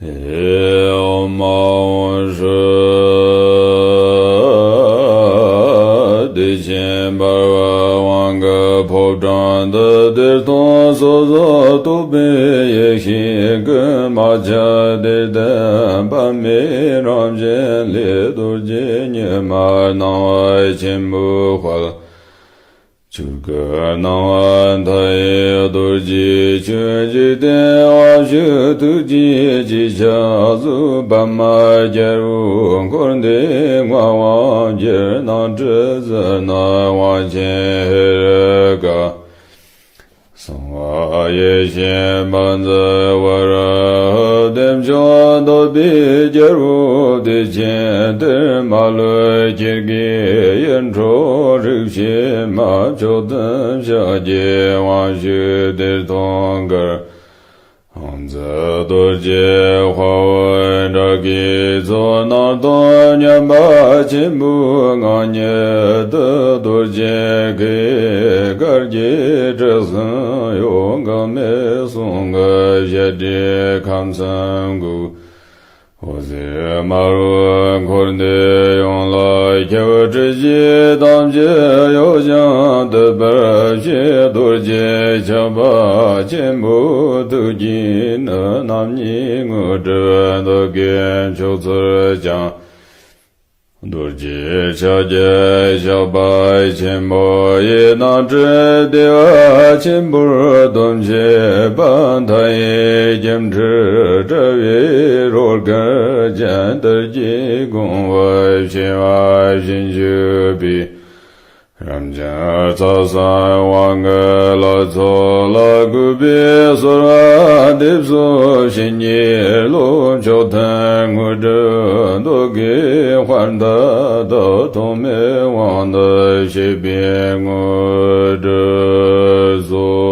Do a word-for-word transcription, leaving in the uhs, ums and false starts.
ཨེ་ཨོཾ་ཨཱཿཧཱུྃ་ཧྲཱིཿ་བདེ་ཆེན་འབར་བའི་དབང་གིས་ཕོ་བྲང་འདི་བདེ་སྟོང་སོ་སོར་རྟོག་པའི་ཡེ་ཤེས་ཀྱི་རྨ་བྱ་དེར་ལྡན་པདྨའི་རང་བཞིན་ལས་རྡོ་རྗེ་ཉི་མའི་སྣང་བ་ཆེན་པོའི་དཔལ། ཆོས་སྐུ་སྣང་བ་མཐའ་ཡས་རྡོ་རྗེའི་ཆོས་འཇིག་རྟེན་དབང་ཕྱུག་ཐུགས་རྗེའི་ཅིག་ཆར་གཟུགས་པདྨ་རྒྱལ་པོའི་འཁོར་འདས་མངའ་དབང་བསྒྱུར། སྣང་སྲིད་ཟིལ་གནོན་དབང་ཆེན་ཧེ་རུ་ཀ། གསང་བ་ཡེ་ཤེས་དཔལ་འཛིན་ཝཱ་ར་ཧི། བདེ་མཆོག་འདོད་པའི་རྒྱལ་པོ་བདེ་ཆེན་གཏེར། མ་ལུས་ཁྱེར་གྱིས་ཡིད་འཕྲོག་རིག་བྱེད་མ། མཆོག་ཐུན་ཕྱག་རྒྱའི་དབང་ཕྱུག་གཏེར་སྟོང་གར། དབང་མཛད་རྡོ་རྗེ་དཔའ་བོ་དགྲ་བགེགས་ཚོགས། སྣང་སྟོང་མཉམ་པ་ཆེན་པོའི་ངང་ཉིད་དུ། རྡོ་རྗེ་ཁུ་དཀར་གྱི་དྲི་བསུང་གཡོ། འགག་མེད་གསུང་གི་བཞད་སྒྲས་ཁམས་གསུམ་འགུགས། འོད་ཟེར་དམར་པོས་འཁོར་འདས་ཡོངས་ལ་ཁྱབ། སྲིད་ཞིའི་དྭངས་བཅུད་གཡོ་ཞིང་འདུད་པར་བྱེད། རྡོ་རྗེ་ཆགས་པ་ཆེན་པོའི་ཐུགས་ཀྱིས་ནི། རྣམ་གཉིས་དངོས་གྲུབ་འདོད་དགུའི་མཆོག་སྩོལ་ཀྱང་། རྡོ་རྗེ་ཕྱག་རྒྱའི་ཞགས་པ་ཆེན་པོ་ཡི། སྣང་སྲིད་བདེ་བ་ཆེན་པོར་སྡོམ་བྱེད་པ། མཐའ་ཡས་སྐྱེམས་ཁྲི་དཔྲལ་བའི་རོལ་གར་ཅན། གཏེར་གྱི་དགོངས་པ་ཕྱེ་བ་བཞིན་བཞུགས་པའི། རབ་འབྱམས་རྩ་གསུམ་དབང་གི་ལྷ་ཚོགས་ལ། གུས་པས་གསོལ་བ་འདེབས་སོ་བྱིན་གྱིས་རློབས། མཆོག་ཐུན་དངོས་གྲུབ་འདོད་དགུའི་དཔལ་མཐའ་དག། ཐོགས་མེད་དབང་དུ་བྱེད་པའི་དངོས་གྲུབ་སྩོལ།